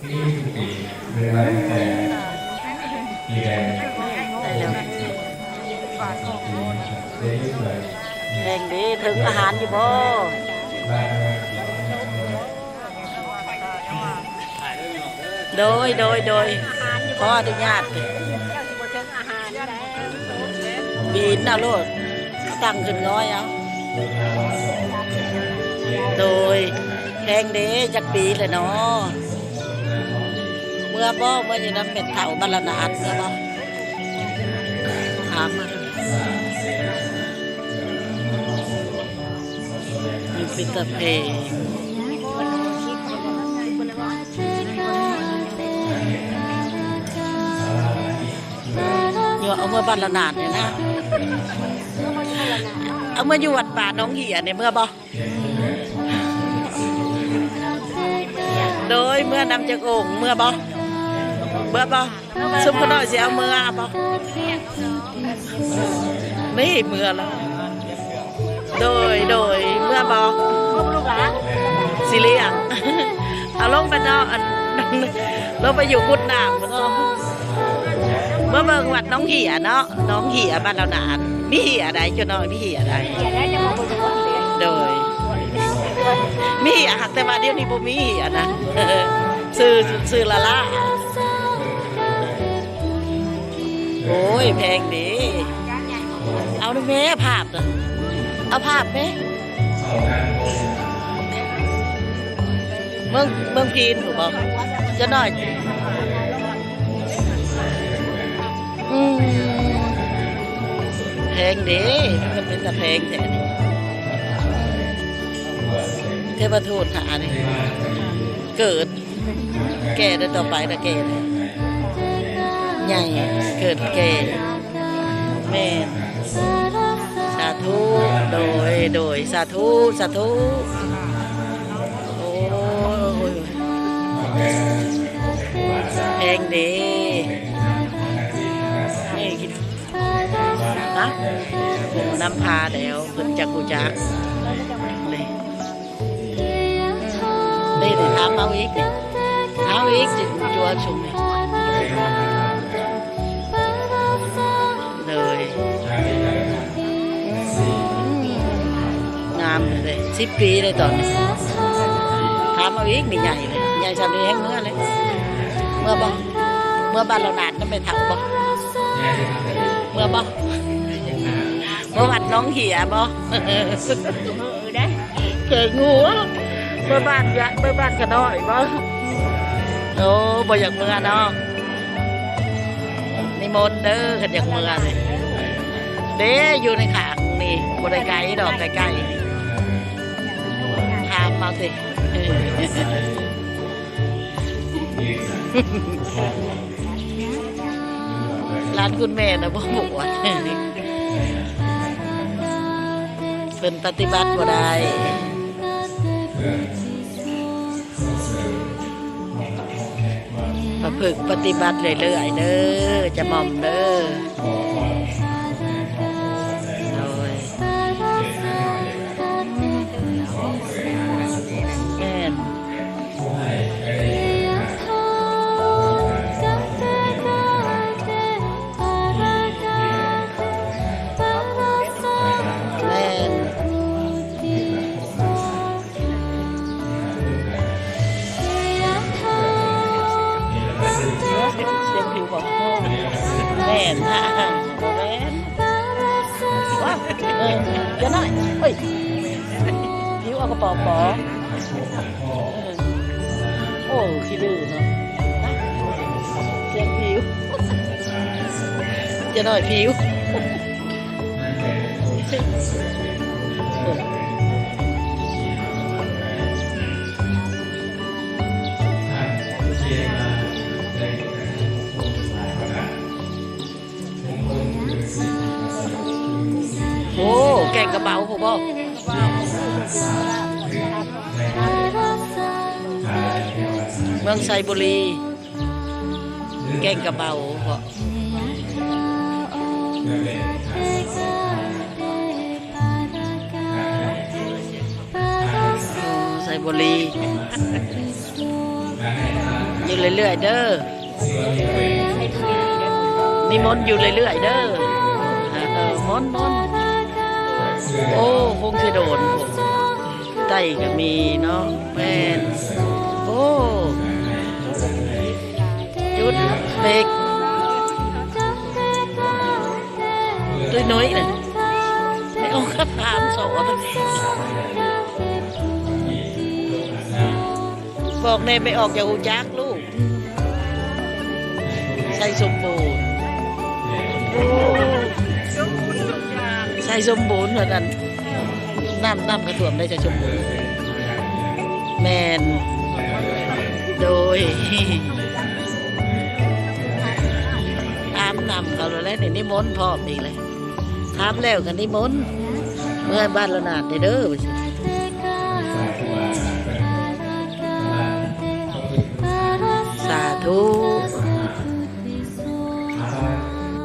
ແພງເດ້ ເຖິງອາຫານຢູ່ບໍ່? ໂດຍ ໂດຍ ໂດຍ ຂໍອະນຸຍາດ ປີນເອົາໂລດ ຕັ້ງຂຶ້ນງອຍເອົາ. ໂດຍ ແພງເດ້ ຈັກປີແລ້ວເນາະ? ເມືອບໍ່? ເມືອຢູ່ນຳແມ່ເຖົ້າບັນລະນາດ ເມືອບໍ່? ຖາມມາ ຢູ່ປິດຕະເພ ຢູ່ ເອົາເມືອບັນລະນາດນີ້ນະ ເອົາເມືອຢູ່ວັດປ່າໜອງເຫຍນີ້ ເມືອບໍ່? ໂດຍ ເມືອນຳຈັກອົງ ເມືອບໍ່? ເມືອບໍ່? ຊຸມຂະນ້ອຍຊິເອົາເມືອບໍ່? ນີ້ເມືອລະ ໂດຍ ໂດຍ ເມືອບໍ່? ຊິລ້ຽງ ເອົາລົງໄປເນາະ ອັນ ລົງໄປຢູ່ກຸດນ້ຳເນາະ ມາເບິ່ງວັດໜອງເຫຍເນາະ ໜອງເຫຍບ້ານລາວນານ ມີເຫຍໃດ ເຈົ້ານ້ອຍ ມີເຫຍໃດ? ໂດຍ ມີເຫຍ ຫາກແຕ່ວ່າດຽວນີ້ບໍ່ມີເຫຍນະ ຊື່ ຊື່ລະລາ. ໂອ້ຍ ແພງເດ້ ເອົາແມ່ພາບນະ ເອົາພາບແມ່ ເມືອງ ເມືອງພີນພຸ້ນບໍ່? ຈະໜ້ອຍ ອືມ ແພງເດ້ ມັນກໍເປັນຕາແພງແທ້ນີ້ ເທວະທູດຫານີ້ ເກີດ ແກ່ເດີ ຕໍ່ໄປນະແກ່ ໃຫຍ່ ເກີດແກ່ ແມ່ນ ສາທຸ ໂດຍ ໂດຍ ສາທຸ ສາທຸ ໂອ້ຍ ແພງເດ້ ນີ້ ນຳພາແລ້ວ ເພິ່ນຈັກຮູ້ຈັກ ນີ້ ນີ້ ນີ້ ຖາມເອົາອີກ ຖາມເອົາອີກ ຊິຕົວະຊຸມນີ້ ເລີຍ ອືມ ງາມເລີຍ ສິບປີເລີຍຕອນນີ້ ຖາມເອົາອີກ ນີ້ໃຫຍ່ເລີຍ ໃຫຍ່ຊ່ຳນີ້ແຮງເມືອເລີຍ ເມືອບໍ່? ເມືອບ້ານລາວນານນຳແມ່ເຖົ້າບໍ່? ເມືອບໍ່? ເມືອວັດໜອງເຫຍບໍ່? ເຄີຍງູ ເມືອບ້ານຍະ ເມືອບ້ານຂະນ້ອຍບໍ່? ໂອ້ ບໍ່ຢາກເມືອເນາະ ນິມົນເດີ ຄັນຢາກເມືອນີ້ ເດ້ ຢູ່ໃນຂ້າງນີ້ ບໍ່ໄດ້ໄກດອກ ໃກ້ໆ ຖາມເອົາຕິ ຫຼານຄຸນແມ່ນະບໍ່ບວດ ເພິ່ນປະຕິບັດບໍ່ໄດ້ ປະພຶກປະຕິບັດເລື້ອຍໆເດີ ຈະໝ່ອມເດີ ໂດຍ ແມ່ນ ແມ່ນ ແມ່ນ ບໍ່ແມ່ນ ວ້າວ ເອີ ຢ່າໜ້ອຍ ເອີຍ ຫິວເອົາກະເປົາປອ ໂອ້ ຂີ້ດື້ເນາະ ສຽງຜິວ ຈະໜ້ອຍຜິວ. ໂອ້ ແກງກະເບົາພຸ້ນບໍ່? ເມືອງໄຊບູລີ ແກງກະເບົາເບາະ ໄຊບູລີ. ຢູ່ເລື້ອຍໆເດີ ນິມົນຢູ່ເລື້ອຍໆເດີ ເອີ ມົນໆ ໂອ້ ພົງສະດົນ ໄຕ້ກໍມີເນາະ ແມ່ນ ໂອ້ ຈຸດເປັກ ຕຸ້ຍນຸ້ຍນະ ໄປອອກກັບຖາມສອນ ບອກແດ່ ໄປອອກ ຢ່າຮູ້ຈັກລູກ ໄຊສົມບູນ ໂອ້ ໄຊສົມບູນເທົ່ານັ້ນ ນ້ຳ ນ້ຳກະຖ້ວມໄດ້ ໄຊສົມບູນ ແມ່ນ ໂດຍ ຕາມນ້ຳເຂົາແລ້ວ ນີ້ນິມົນພ້ອມອີກແລ້ວ ຖາມແລ້ວກໍນິມົນ ເມືອບ້ານລະນາດເດີ ວ່າຊັ້ນ